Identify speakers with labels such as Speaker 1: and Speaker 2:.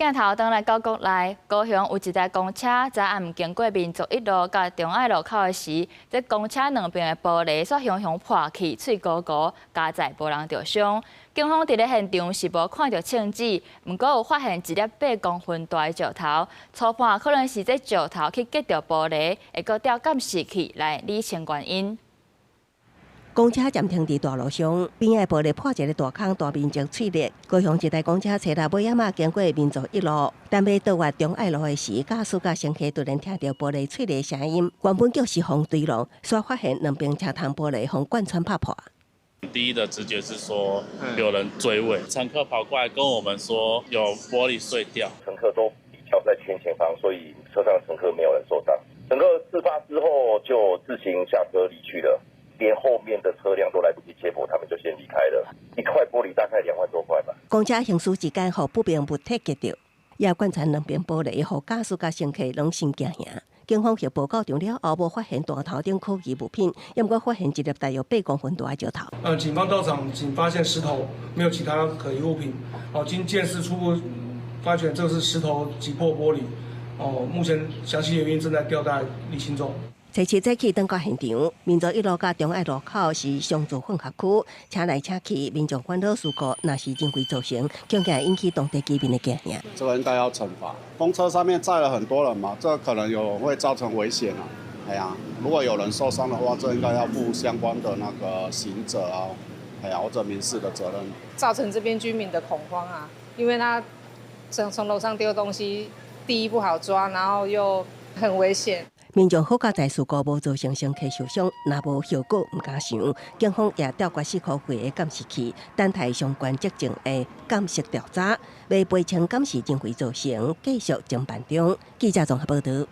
Speaker 1: 鏡頭轉來到國內，高雄有一台公車，昨暗經過民族一路佮忠愛路口的時，這公車兩邊的玻璃煞雄雄破去，碎糊糊，佳哉無人著傷。警方佇咧現場是無看著槍支，毋過有發現一粒8公分大的石頭，初判可能是這石頭去擊著玻璃，會閣調監視器來理清原因。
Speaker 2: 公車暫停佇大路上，邊仔玻璃破一個大空，大面積碎裂。高雄一台公車初六尾仔仔經過民族一路，等欲倒越忠愛路的時，駕駛佮乘客突然聽著玻璃碎裂聲音，原本叫是風墜落，煞發現兩邊車窗玻璃予貫穿拍破。
Speaker 3: 第一的直覺是說有人追尾，乘客跑過來跟我們說有玻璃碎掉，
Speaker 4: 乘客都比較在前前方，所以車上的乘客沒有人受傷。整個事發之後就自行下車離去了。連後面的車輛都來不及接駁，他們就先離開了。一塊玻璃大概2萬多塊吧。
Speaker 2: 公車行駛之間，予不明物體擊著，也貫穿兩邊玻璃，予駕駛佮乘客攏心驚嚇。警方協報到場了後，無發現彈頭等可疑物品，也毋過發現一粒大約8公分大的石頭。
Speaker 5: 警方到場僅發現石頭，沒有其他可疑物品。哦，經鑑識初步發現這是石頭擊破玻璃。哦，目前詳細原因正在調查釐清中。
Speaker 2: 初七早起轉到現場，民族一路佮忠愛路口是商住混合區，車來車去，民眾煩惱事故，若是人為造成，恐驚引起當地居民的驚嚇。
Speaker 6: 這個應該要懲罰。公車上面載了很多人嘛，這個可能有會造成危險啊。係啊，如果有人受傷的話，這應該要負相關的那個刑責啊，係啊，或者民事的責任。
Speaker 7: 造成這邊居民的恐慌啊，因為他從樓上丟東西，第一不好抓，然後又很危險。
Speaker 2: 民眾好佳哉事故無造成乘客受傷，若無後果毋敢想。警方也調撥四箍幾个監視器，等待相關跡證的鑑識調查，欲釐清敢是人為造成，繼續偵辦中。記者綜合報道。